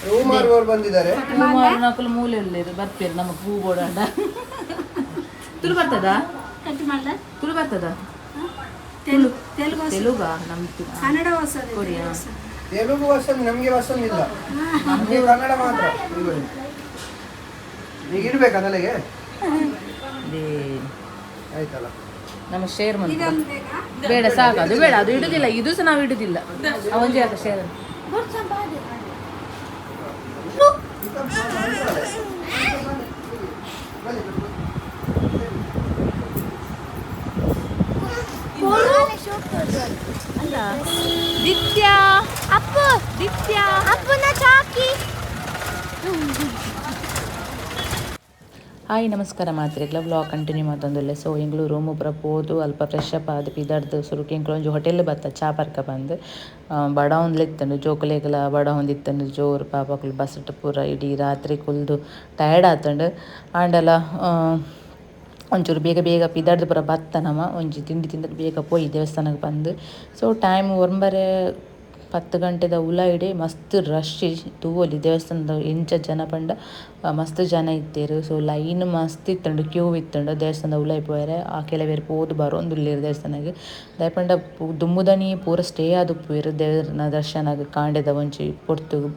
ಹೂ ಬಂದಿದ್ದಾರೆ. ಹೂ ಮಾರುನಕುಲು ಮೂಲೆ ಉಲ್ಲೇರು ಬರ್ಪೇರು ನಮಕ್ ಹೂ ಬೋಡಾಂಡ. ತುಳು ಬರ್ತದ? ಕಟ್ ಮಾಡ್ಲ. ತುಳು ಬರ್ತದ? ತೆಲುಗು, ತೆಲುಗು. ತೆಲುಗಾ ನಮ್ದು? ಕನ್ನಡ ವಸದು. ಕೊರಿಯಾ. ತೆಲುಗು ವಸಂದ್, ನಮ್ಗೆ ವಸಂದ್ ಇಲ್ಲ. ನಮ್ಗೆ ಕನ್ನಡ ಮಾತ್ರ. ಇದುಕೊಳ್ಳಿ. ಈಗ ಇಡ್ಬೇಕಾ ತಲೆಗೆ? ಆಯ್ತಲ್ಲ? ನಮ್ಮ ಶೇರ್ ಮಂತ್. ಇದೊಂದು ಬೇಕಾ? ಬೇಡ, ಸಾಕು. ಅದು ಬೇಡ, ಅದು ಇಡುದಿಲ್ಲ. ಇದು ಸಹ ನಾವು ಇಡುದಿಲ್ಲ. ಒಂಜಿ ಆತ ಶೇರ್. ದಿತ್ಯ. ಅಪ್ಪು. ದಿತ್ಯ. ಅಪ್ಪುನ ಚಾಕಿ. ಹಾಯ್, ನಮಸ್ಕಾರ ಮಾತ್ರೆಗ್ಲ. Vlog continue ಮಾತೊಂದುಲ್ಲೆ. ಸೊ ಎಂಗ್ಲು ರೂಮು ಪೂರ ಪೋದು ಅಲ್ಪ ಫ್ರೆಶ್ ಅಪ್ ಆದ್ ಪಿದರ್ದು ಸುರುಕು ಎಂಕ್ಲು ಒಂಜಿ ಹೋಟೆಲ್ ಬತ್ತ ಚಾ ಪರ್ಕ ಬಂದು. ಬಡ ಒಂದ್ಲೆತ್ತಂಡು ಜೋಕುಲೆಗ್ಲ ಬಡ ಒಂದಿತ್ತಂಡು ಜೋರು. ಪಾಪಕುಲು ಬಸ್ಟ್ ಪೂರ ಇಡೀ ರಾತ್ರಿ ಕುಲ್ದು ಟಯರ್ಡ್ ಆತಂಡು. ಆಂಡಲ ಒಂಚೂರು ಬೇಗ ಬೇಗ ಪಿದರ್ದು ಪೂರ ಬತ್ತ ನಮ ಒಂಜಿ ತಿಂಡಿ ತಿಂದು ಬೇಗ ಪೋಯಿ ದೇವಸ್ಥಾನಕ್ಕೆ ಬಂದು. ಸೊ ಟೈಮ್ 9:30 ಗಂಟೆದ ಉಲ ಇಡೆ ಮಸ್ತ್ ರಶ್ ತೂವೊಲಿ. ದೇವಸ್ಥಾನದ ಎಂಚ ಜನ ಪಂಡ ಮಸ್ತ್ ಜನ ಇತ್ತೆರ್. ಸೊ ಲೈನ್ ಮಸ್ತ್ ಇತ್ತುಂಡು, ಕ್ಯೂ ಇತ್ತುಂಡು ದೇವಸ್ಥಾನದ ಉಲಾಯಿ ಪೋಯೆರೆ. ಆ ಕೆಲವೆರ್ ಪೋದು ಬರೋಂದುಲ್ಲೆರ್ ದೇವಸ್ಥಾನಗ್. ದಾಯೆ ಪಂಡ ದುಂಬುದನಿ ಪೂರ ಸ್ಟೇ ಆದುಪ್ಪುವೆರ್ ದೇವೆರ್ನ ದರ್ಶನಗ್. ಕಾಂಡೆದ ಒಂಜಿ ಪೊರ್ತುಗು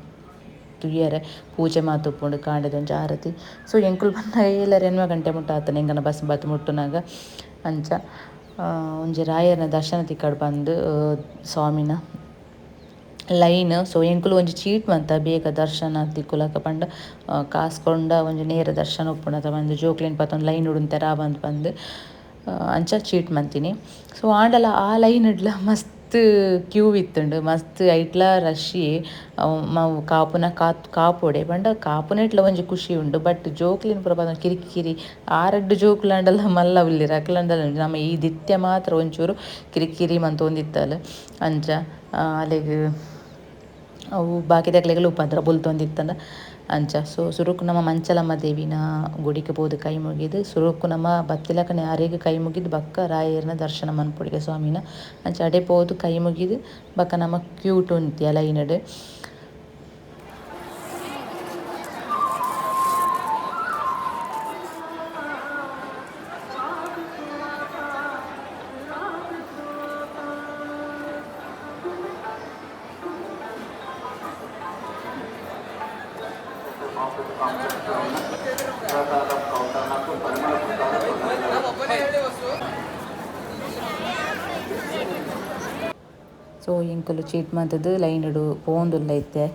ತೂಯೆರೆ ಪೂಜೆ ಮಾತ ಉಪ್ಪುಂಡು, ಕಾಂಡೆದ ಒಂಜಿ ಆರತಿ. ಸೊ ಎಂಕುಲು ಬನ್ನಗ ಏಲರೆ 8 ಗಂಟೆ ಮುಟ್ಟ ಆತನ ಎಂಕನ ಬಸ್ ಬತ್ತ್ ಮುಟ್ಟುನಗ. ಅಂಚ ಒಂಜಿ ರಾಯರ್ನ ದರ್ಶನ ತಿಕ್ಕಡ್ ಬಂದು ಸ್ವಾಮಿನ ಲೈನ್. ಸೊ ಎಂಕುಲು ಒಂಜಿ ಚೀಟ್ ಮಂತ ಬೇಗ ದರ್ಶನ ತಿಕ್ಕುಲಕ ಪಂಡ ಕಾಸ್ ಕೊಂಡ ಒಂಜಿ ನೇರ ದರ್ಶನ ಉಪ್ಪುಂಡು ಬಂದು ಜೋಕ್ಲೆನ್ ಪತ್ತೊಂದು ಲೈನ್ ಉಡುಂತೆರ ಬಂದು ಬಂದು ಅಂಚ ಚೀಟ್ ಮಂತಿನಿ. ಸೊ ಆಂಡಲ ಆ ಲೈನ್ ಇಡ್ಲ ಮಸ್ತ್ ಕ್ಯೂ ಇತ್ತುಂಡು, ಮಸ್ತ್ ಐಟ್ಲ ರಶ್. ಮಾವು ಕಾಪುನ ಕಾಪೊಡೆ ಪಂಡ ಕಾಪುನೆಟ್ಲ ಒಂಜಿ ಖುಷಿ ಉಂಡು. ಬಟ್ ಜೋಕ್ಲೆನ್ ಪೂರ ಪತ್ತೊಂದು ಕಿರಿಕಿರಿ. ಆರಡ್ಡು ಜೋಕುಲಾಂಡಲ ಮಲ್ಲ ಉಲ್ಲೆರ್ ಅಕ್ಲಂಡಲ ನಮ್ಮ ಈ ದಿತ್ಯ ಮಾತ್ರ ಒಂಚೂರು ಕಿರಿಕಿರಿ ಮಂತೊಂದಿತ್ತಲ್. ಅಂಚ ಅಲೆಗ್ ಅವು ಬಾಕಿದಕ್ಲೆಗ್ಲ ಉಪದ್ರ ಬುಲ್ತೊಂದಿತ್ತಂಡ ಅಂಚ. ಸೊ ಸುರುಕು ನಮ್ಮ ಮಂಚಲಮ್ಮ ದೇವಿನ ಗುಡಿಗೆ ಪೋದು ಕೈ ಮುಗಿದು, ಸುರುಕು ನಮ್ಮ ಬತ್ತಿಲಕನೆ ಅರೆಗ್ ಕೈ ಮುಗಿದು ಬಕ್ಕ ರಾಯರ್ನ ದರ್ಶನ ಮನ್ಪೊಡಿಗೆ ಸ್ವಾಮಿನ. ಅಂಚ ಅಡೆ ಪೋದು ಕೈ ಮುಗಿದು ಬಕ್ಕ ನಮ್ಮ ಕ್ಯೂಟ್ ಉಂತಿ ಲೈನಡ್. ಸೊ ಎಂಕುಲು ಚೀಟ್ ಮಂತುದು ಲೈನ್ ಪೋವೊಂದುಲ್ಲ ಇತ್ತೆ.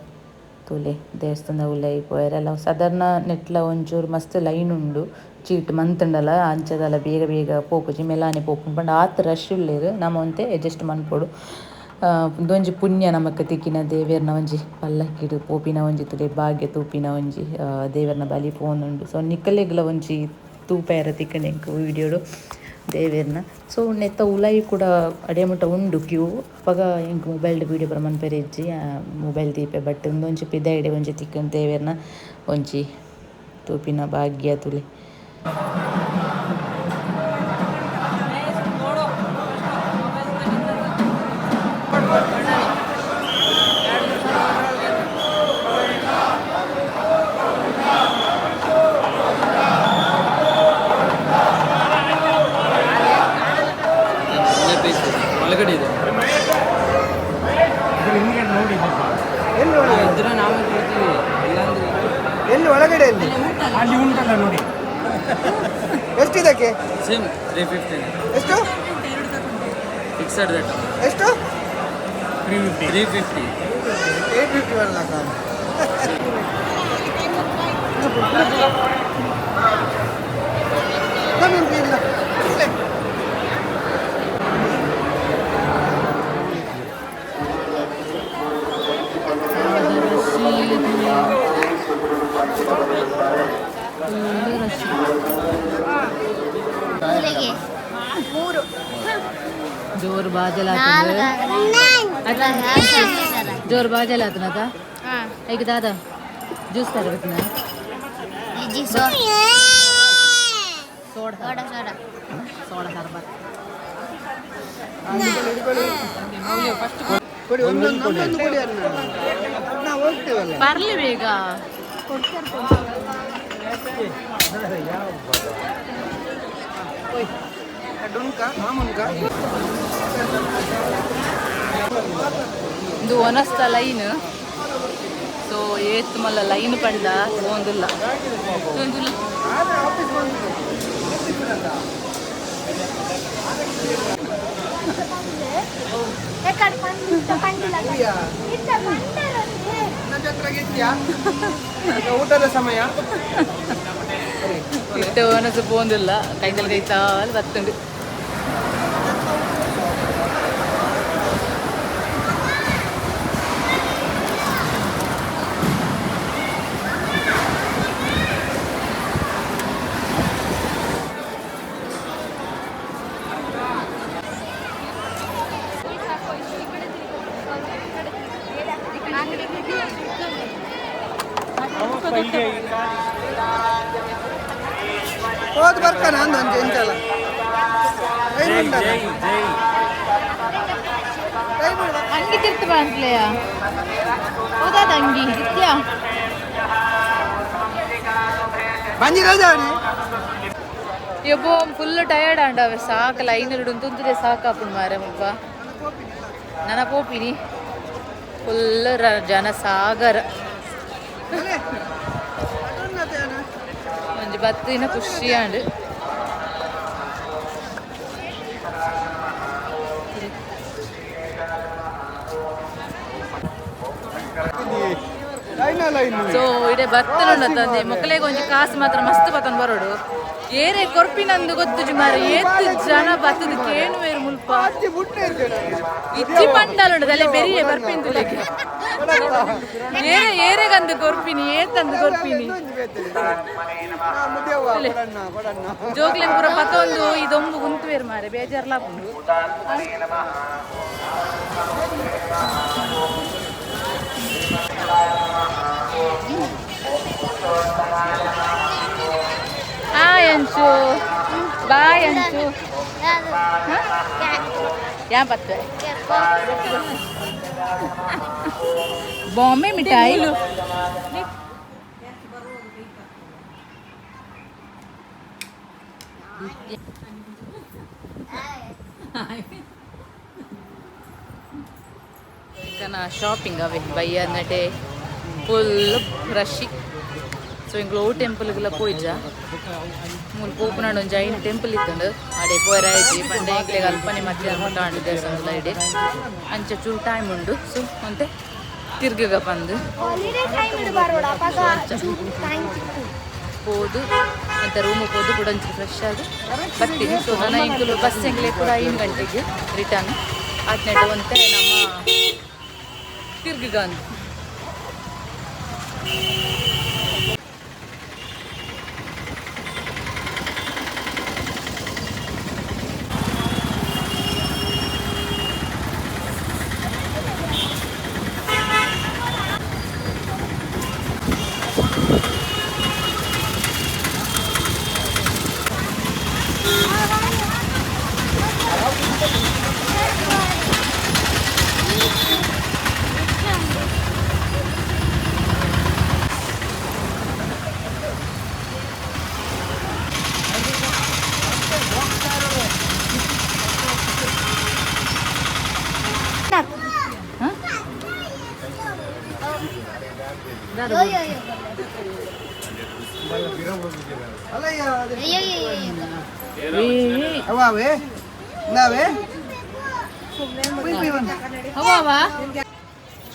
ತೂಲೆ, ದೇವಸ್ಥಾನ ಉಲಯಿ ಪೋಯೆರೆಲ ಸಾಧಾರಣ ನೆಟ್ಲ ಒಂಚೂರು ಮಸ್ತ್ ಲೈನ್ ಉಂಡು. ಚೀಟ್ ಮಂತುಂಡಲ ಅಂಚದಲ ಬೇಗ ಬೇಗ ಪೋಪುಜಿ, ಮೆಲಾನೆ ಪೋಪುಂಡು. ಪಂಡ ಆತ್ ರಶ್ ಉಲ್ಲೆರ್. ನಮ ಒಂತೆ ಅಡ್ಜಸ್ಟ್ ಮನ್ಪೊಡು. ಉಂದೊಂಜಿ ಪುಣ್ಯ ನಮಕ್ ತಿಕ್ಕಿನ, ದೇವೆರ್ನ ಒಂಜಿ ಪಲ್ಲಕ್ಕಿಡ್ ಪೋಪಿನ ಒಂಜಿ ತುಲೆ ಭಾಗ್ಯ ತೂಪಿನ ಒಂಜಿ ದೇವೆರ್ನ ಬಲಿ ಪೋವೊಂದುಂಡು. ಸೊ ನಿಕಲೆಗ್ಲ ಒಂಜಿ ತೂಪೆರೆ ತಿಕ್ಕುಂಡು ಎಂಕ್ ವೀಡಿಯೋಡು ದೇವೆರ್ನ. ಸೊ ನೆತ್ತ ಉಲಾಯಿ ಕೂಡ ಅಡೆ ಮುಟ್ಟ ಉಂಡು ಕ್ಯೂ. ಅಪಗ ಎಂಕ್ ಮೊಬೈಲ್ಡ್ ವೀಡಿಯೋ ಪೂರ ಮನ್ಪೆರೆ ಇಜ್ಜಿ, ಮೊಬೈಲ್ ದೀಪೆ. ಬಟ್ ಉಂದೊಂಜಿ ಪಿದಾಯಿಡೆ ಒಂಜಿ ತಿಕ್ಕುಂಡು ದೇವೆರ್ನ ಒಂಜಿ ತೂಪಿನ ಭಾಗ್ಯ ತುಲೆ. ಒಳಗಡೆ ಇದೆ. ಎಲ್ಲಿ ಒಳಗಡೆ? ಇದ್ರೆ ನಾವೇ ಕೊಡ್ತೀವಿ, ಇಲ್ಲಾಂದ್ರೆ ಎಲ್ಲಿ ಒಳಗಡೆ ಎಲ್ಲಿ? ಅಲ್ಲಿ ಉಂಟಲ್ಲ ನೋಡಿ. ಎಷ್ಟಿದಕ್ಕೆ? ಸೇಮ್ 350. ಎಷ್ಟು? Fixed rate. ಎಷ್ಟು? 350. 350. 850 ಬರಲ್ಲ. ಇಲ್ಲ. ಮೂಲೆಗೆ ಮೂರು. ಜೋರು ಬಾಜಲ್. ನಾಲ್ಕು. ಜೋರು ಬಾಜಲ್ ಆತನದ. ಈಗ ದಾದಾ ಜ್ಯೂಸ್ ತರಬೇಕನ? Soda. Soda. Soda, soda. Soda ಸರ್ಬತ್. ಕೊಡಿ, ಒಂದೊಂದು ಒಂದೊಂದು ಕೊಡಿ ಅಣ್ಣ. ಅಣ್ಣ. ಹೋಗ್ತೇವಲ್ಲ ಬರ್ಲಿ ಬೇಗ. ಡುನ್ಕ ಮಾಮುನ್ಕ ಇದು ಒನಸ್ತ ಲೈನ್. ಸೊ ಏತ್ ಮಲ್ಲ ಲೈನ್ ಪಂಡ ಒಂದುಲ್ಲ ಒಂದುಲ್ಲ. ಆಫೀಸ್ ಬಂದು ಊಟದ ಸಮಯ. ಇತ್ತ ಒನಸು ಪೋಂದಿಲ್ಲ ಕೈತಲ್ ಕೈತಾಲ್ ಬತ್ತುಂಡು. ಹೋದ್ ಬರ್ತಾನ ಅಂದ ಎಂಚಲ್ಲ. ಜೈ ಜೈ ಜೈ. ಅಂಗಿ ತಿರ್ತು ಬಾಂಟ್ಲೆಯ ಹೌದಾದ ಅಂಗಿ ಇತ್ಯಾ ಬಂಜಿ ರಜಾವಣಿ. ಯಬ್ಬೋ ಫುಲ್ ಟಯರ್ಡ್ ಆಂಡವೆ ಸಾಕು ಲೈನ್ ತುಂತುದೆ ಸಾಕಾಪುಂಡು ಮಾರೆ ಮುಬ್ಬ ನನ್ನ ಪೋಪಿನಿ ಫುಲ್ ಜನಸಾಗರ ಒಂಜಿ ಬತ್ತಿನ ಖುಷಿ ಆಂಡ್. ಸೊ ಇಡೆ ಬತ್ತಲುಂಡ ಮೊಕ್ಕಲೆಗೆ ಒಂಜಿ ಕಾಸು ಮಾತ್ರ ಮಸ್ತ್ ಬತ್ತನ್ ಬರೋಡು ಏರೆ ಕೊರ್ಪಿನಂದು ಗೊತ್ತುಜಿ ಮಾರೆ ಏತ್ ಜನ ಬತ್ತದ ಕೇನು ಬೇರು ಮುಲ್ಪ ಇಜ್ಜಿ ಪಂಡಲುಂಡು ಅಲ್ಲೇ ಬೆರಿಯೆ ಬರ್ಪಿಂದುಲೆಗೆ ಏರೆ ಏರೆಗಂದು ಕೊರ್ಪಿನಿ ಏತಂದು ಕೊರ್ಪಿನಿ ಜೋಗ್ಲೆನ್ ಪೂರ ಪತ್ತೊಂದು ಇದೊಂಬು ಗುಂತುವೇರು ಮಾರೆ ಬೇಜಾರ್ಲಾಪುಂಡು. ಹಾಯ್ ಅಂಚು ಬಾಯ್ ಅಂಚು ಯಾ ಪತ್ತೆ ಬಾಂಬೆ ಮಿಠಾಯಿ. ಶಾಪಿಂಗ್ ಅವೆ ಬಯ್ಯ ನಟೆ ಫುಲ್ ರಶಿ. ಸೊ ಇಂಗ್ಲ ಓ ಟೆಂಪಲ್ಗೆಲ್ಲ ಪೋಯ್ಜ ಮೂಲು ಪೋಪುನಾಡು ಒಂಜಿ ಐನ್ ಟೆಂಪಲ್ ಇತ್ತುಂಡು ಅಡೆ ಪೋಯರಾಯ್ಜಿ ಪಂಡ ಎಂಕ್ಲೆಗ್ ಅಲ್ಪನೆ ಮಧ್ಯಾಹ್ನ ಮುಟ್ಟ ಆಂಡ್ ದೇವಸ್ಥಾನದ ಇಡೆ ಅಂಚ ಚೂರು ಟೈಮ್ ಉಂಡು. ಸೊ ಒಂತೆ ತಿರ್ಗಗ ಬಂದು ಪೋದು ಅಂತ ರೂಮ್ ಪೋದು ಕೂಡ ಒಂಚೂರು ಫ್ರೆಶ್ ಆಗಿ ಬರ್ತೀನಿ. ಸೊ ನನ್ನ ಇಂಕುಲು ಬಸ್ ಎಂಗ್ಲೆ ಕೂಡ 5 ಗಂಟೆಗೆ ರಿಟರ್ನ್ ಆತ್ನೆಟ ಒಂತೆ ನಮ್ಮ ತಿರ್ಗಗ ಅಂದು.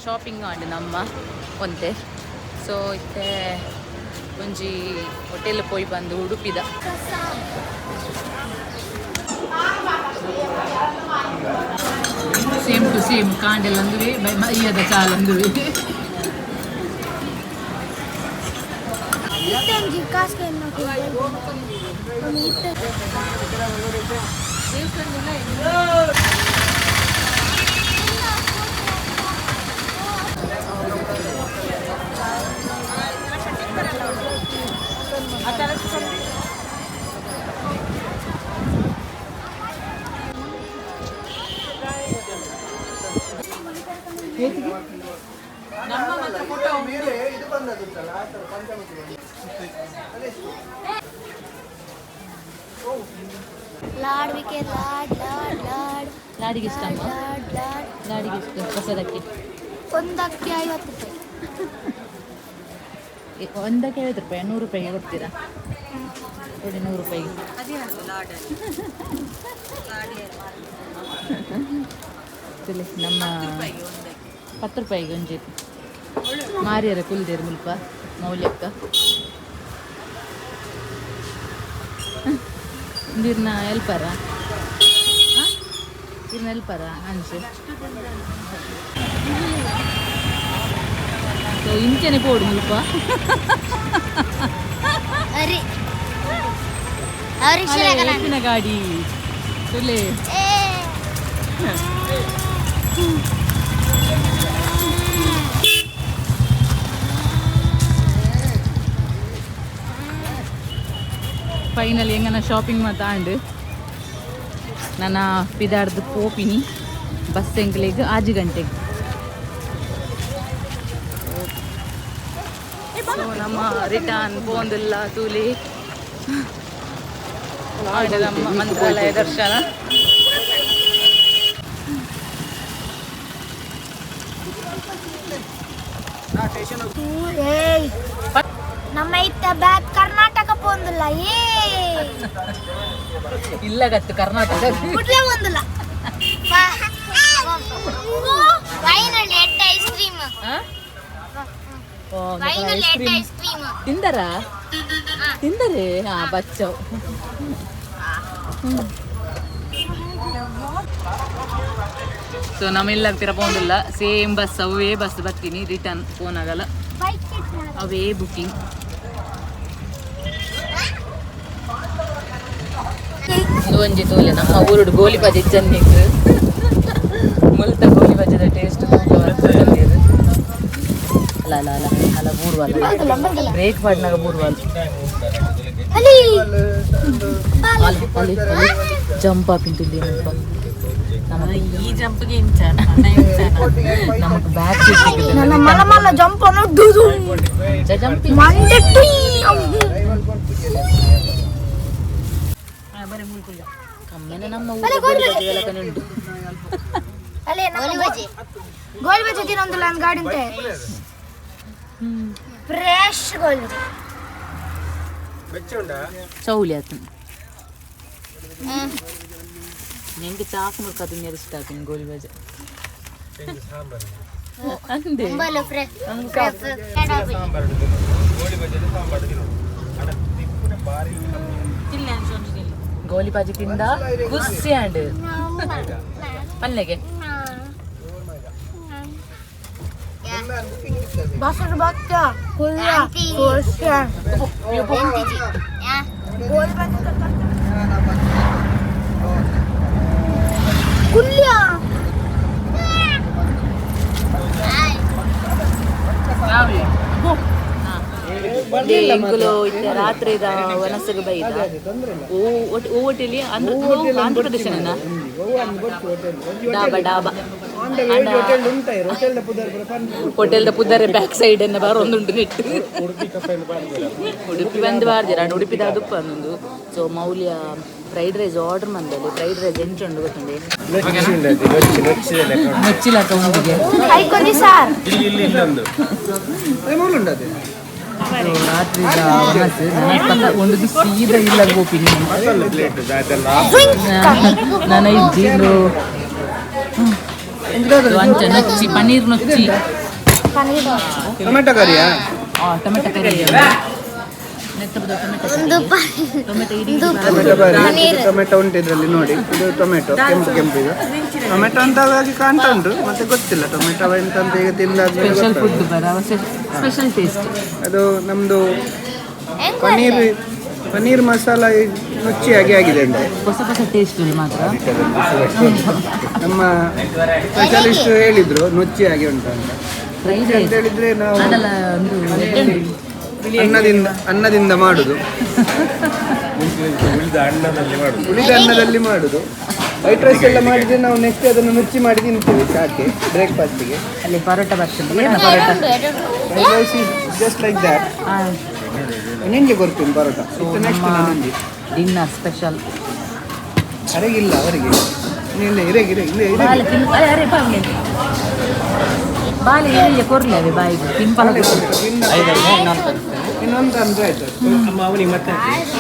ಶಾಪಿಂಗ್ ಆಂಡ್ ನಮ್ಮ ಒಂತೆ. ಸೊ ಇತ್ತೆ ಒಂಜಿ ಹೋಟೆಲ್ ಪೋಯಿ ಬಂದು ಉಡುಪಿದ. ಸೇಮ್ ಟು ಸೇಮ್ ಕಾಂಡೆಲ್ ಅಂದುವೆ ಮೈಯದ ಚಾಲಂದುವೆ. ಮೇಲೆ ಇದು ಬಂದದ್ದು ಆ ಥರ ಪಂಚಮುಖಿ ಬಂದದ್ದು. ಲಾಡ್ ವಿಕೆ ಲಾಡ್ ಲಾಡ್ ಲಾಡ್. ಲಾಡಿಗೆ ಇಷ್ಟ ಅಮ್ಮ? ಲಾಡ್ ಲಾಡ್. ಲಾಡಿಗೆ ಇಷ್ಟು ಪ್ರಸಾದಕ್ಕೆ? ಒಂದಕ್ಕೆ 50 ರೂಪಾಯಿ. ಒಂದಕ್ಕೆ 50 ರೂಪಾಯಿ? 100 ರೂಪಾಯಿಗೆ ಕೊಡ್ತೀರಾ ನೋಡಿ, 100 ರೂಪಾಯಿಗೆ. ತುಲೆ ನಮ್ಮ 10 ರೂಪಾಯಿಗೆ ಒಂಜಿ ಮಾರಿಯರ ಕುಲ್ದೇರು ಮುಲ್ಪ ಮೌಲ್ಯಕ್ಕ ನೀರ್ನ ಎಲ್ಪರ, ಇರ್ನ ಎಲ್ಪರ ಅಂಚೆ. ಸೊ ಇಂಚನೆ ಪೋಡು ಮುಲ್ಪ. ಅರಿ ಅವ್ರಿಗೆ. ಎತ್ತಿನ ಗಾಡಿ ತುಲೆ. ಏ. ಫೈನಲ್ ಹೆಂಗನ ಶಾಪಿಂಗ್ ಮಾತಾಂಡು ನನ್ನ ಪಿದಾರ್ದು ಪೋಪಿನಿ. ಬಸ್ ಎಂಕ್ಲೆಗ್ 6 ಗಂಟೆಗೆ. ಸೊ ನಮ್ಮ ರಿಟರ್ನ್ ಪೋಂದಿಲ್ಲ ತೂಲಿ. ಆಂಡ ನಮ್ಮ ಮಂತ್ರಾಲಯ ದರ್ಶನ. ಏಯ್, ನಮ್ಮ ಇತ್ತ ಬ್ಯಾಕ್ ಕರ್ನಾಟಕ ಪೋಂದಿಲ್ಲ ಏ. ಇಲ್ಲ ಗತ್ತು ಕರ್ನಾಟಕ. ಕುಡ್ಲೆ ಒಂದಿಲ್ಲ. ಫೈನಲ್ ಎಡ್ ice cream. Final Ed ice cream. ತಿಂದರಾ? ತಿಂದರೆ ಹಾ ಬಚ್ಚವ್. ಸೊ ನಮ್ಮೆಲ್ಲ ಪಿರ ಪೋಂದಿಲ್ಲ. ಸೇಮ್ ಬಸ್, ಅವೇ ಬಸ್ ಬರ್ತೀನಿ ರಿಟರ್ನ್ ಫೋನ್ ಆಗಲ್ಲ. ಬೈಕ್. ಅವೇ ಬುಕಿಂಗ್. ಒಂಜಿ ತೋಲೆ ನಮ್ಮ ಊರುಡು ಗೋಲಿ ಬಜೆ ಇಜ್ಜಂದಿತ್ತು. ಮುಲ್ತ ಗೋಲಿ ಬಜೆದ ಟೇಸ್ಟ್ ಅಲ್ಲ ಅಲ್ಲ ಅಲ್ಲ ಅಲ್ಲ, ಬೂರ್ವಲ್ಲ ಬ್ರೇಕ್ ಮಾಡಿನಾಗ ಬೂರ್ವಲ್ಲ. ಅಲ್ಲಿ. ಅಲ್ಲಿ ಅಲ್ಲಿ ಜಂಪ್ ಆಪಿಂತಿಲ್ಲಿ. ಈ ಜಂಪ್ಗೆ ಇಂಚ. ನಮಗ್ ಬ್ಯಾಕ್ ಸೀಟ್. ನನ್ನ ಮಲ ಮಲ ಜಂಪ್ ಅನ್ನೋ ದುದು. ಜಂಪಿಂಗ್. ಮಂಡೆ ಟುಯ್. ಕಮ್ಮೆನೆ ನಮ್ಮ ಊರು ಗೋಲಿ ಬಜೆ ಎಲ್ಲ ಉಂಟು. ಅಲ್ಲೇ ಗೋಲಿ ಬಜೆ, ಗೋಲಿ ಬಜೆ ತಿನ್ನೊಂದಿಲ್ಲ ನನ್ನ ಗಾಡಿ ಉಂಟೆ. ಫ್ರೆಶ್ ಗೋಲಿ ಬಜೆ. ಚೌಲಿ ಆತು ನಿಂಗೆ. ಚಾಕು ಮುರ್ಕ ತಿನ್ನಿಯದು ಇಷ್ಟ ಆಗ್ತೀನಿ ಗೋಲಿ ಬಜೆ ಅಂದೆ. ಫ್ರೆಶ್. ಗೋಲಿ ಬಾಜಿ ತಿಂದ ಖುಷಿ ಆಂಡ್ ಪಲ್ಲೆಗೆ. ಬಸರು ಭತ್ತ ಕುಲ್ಲ ಖುಷಿ ಗೋಲಿ ಬಜೆ ಕುಲ್ಯ. ಎಂಕುಲು ಇತ್ತೆ ರಾತ್ರಿದ ವನಸುಗು ಬೈದ. ಓ ಓ ಹೋಟೆಲಿ ಅಂದ್ರೆ ಆಂಧ್ರ ಪ್ರದೇಶನ ಡಾಬಾ ಡಾಬಾ. ಹೋಟೆಲ್ದ ಪುದರೆ ಬ್ಯಾಕ್ ಸೈಡ್ ಎನ್ನ ಬಾರೊಂದುಂಟು ನೆಟ್ಟು. ಉಡುಪಿ ಬಂದು ಬಾರ್ದಿರ ಉಡುಪಿದ ದುಪ್ಪ ಒಂದೊಂದು. So Maulya fried rice order ಮಂದಲ್ಲಿ. ಫ್ರೈಡ್ ರೈಸ್ ಎಂಚುಂಡು ಗೊತ್ತುಂಡೆ ಮೆಚ್ಚಿಲಾಕ ಉಂಡಿಗೆ. ಐಕೊಂದಿ ಸಾರ್. ಉಂಟದೆ. ರಾತ್ರಿ ನನ್ನ ಒಂದು ಸೀದಾ ಇಲ್ಲ ಗೋಪಿನಿ. ನನ್ನ ಇಜ್ಜಿ ಅಂಚ ನೊಚ್ಚಿ, ಪನ್ನೀರ್ ನೊಚ್ಚಿ. ಟೊಮೆಟೊ ಕರಿಯಾ? ಟೊಮೆಟೊ ಕರಿ ನೆತ್ತದ. ಟೊಮೆಟೊ ಟೊಮೆಟೊ ಇಡೀ. ಟೊಮೆಟೊ ಕರಿ, ಇದು ಟೊಮೆಟೊ ಉಂಟು ಇದರಲ್ಲಿ ನೋಡಿ. ಇದು ಟೊಮೆಟೊ, ಕೆಂಪು ಕೆಂಪು. ಇದು ಟೊಮೆಟೊ ಅಂತ ಹಾಗೆ ಕಾಣ್ತಾ ಉಂಟು. ಮತ್ತೆ ಗೊತ್ತಿಲ್ಲ ಟೊಮೆಟೊ ಎಂತ ಅಂತ, ಈಗ ತಿಂದಾದ್ಮೇಲೆ ಸ್ಪೆಷಲ್ ಗೊತ್ತಾಗ್ತದೆ. ಫುಡ್ ಬರ ಸ್ಪೆಷಲ್ ಟೇಸ್ಟ್. ಅದು ನಮ್ದು ಪನ್ನೀರ್ ಪನ್ನೀರ್ ಮಸಾಲ ನುಚ್ಚಿ ಹಾಗೆ ಆಗಿದೆ ಅಂತೆ. ಹೊಸ ಹೊಸ ಟೇಸ್ಟ್ ಮಾತ್ರ. ನಮ್ಮ ಸ್ಪೆಷಲಿಸ್ಟ್ ಹೇಳಿದ್ರು ನುಚ್ಚಿ ಹಾಗೆ ಉಂಟು ಅಂತ. ಫ್ರೈಡ್ ಅಂತ ರೈಸ್ ಹೇಳಿದ್ರೆ ನಾವು ಅದೆಲ್ಲ ಒಂದು ಅನ್ನದಿಂದ ಅನ್ನದಿಂದ ಮಾಡುದು, ಉಳಿದ ಅನ್ನದಲ್ಲಿ ಮಾಡುದು. ಉಳಿದ ಅನ್ನದಲ್ಲಿ ಮಾಡುದು. ವೈಟ್ ರೈಸ್ ಎಲ್ಲ ಮಾಡಿದ್ರೆ ನಾವು ನೆಕ್ಸ್ಟ್ ಅದನ್ನು ನುಚ್ಚಿ ಮಾಡಿ ತಿಂತೇವೆ ಚಾಕ್ಕೆ, ಬ್ರೇಕ್ಫಾಸ್ಟಿಗೆ. ಅಲ್ಲಿ ಪರೋಟ ಬರ್ತದೆ. ಏನು parotta? White rice is just like that. ನಿನ್ಗೆ ಕೊಡ್ತೀನಿ ಪರೋಟ. ನೆಕ್ಸ್ಟ್ ನಾನೊಂದು ಡಿನ್ನರ್ ಸ್ಪೆಷಲ್. ಅರೆಗಿಲ್ಲ ಅವರಿಗೆ. ಇಲ್ಲ, ಇರೇ ಇರೇ, ಇಲ್ಲ ಇರೇ. ಬಾಲೆ ತಿನ್. ಅರೆ ಅರೆ, ಬಾಲೆ ಬಾಲೆ, ಏನಿಲ್ಲ, ಕೊರ್ಲಿ ಅವೆ ಬಾಯಿಗೆ ತಿನ್ಪಲ. ಇನ್ನೊಂದು ಅಂದ್ರೆ ಆಯ್ತು. ಅಮ್ಮ, ಅವನಿಗೆ ಮತ್ತೆ ಹಾಕಿ.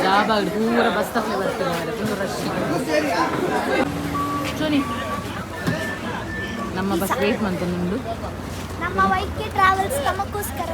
ಡಾಬಾ ಪೂರ ಬಸ್ ತಪ್ಪಲೆ ಬರ್ತದೆ, ಫುಲ್ ರಶ್. ಚೋನಿ, ನಮ್ಮ ಬಸ್ ವೇಟ್ ಮಂತೊಂದುಂಡು. ನಮ್ಮ ವೈಕೆ ಟ್ರಾವೆಲ್ಸ್ ತಮಗೋಸ್ಕರ.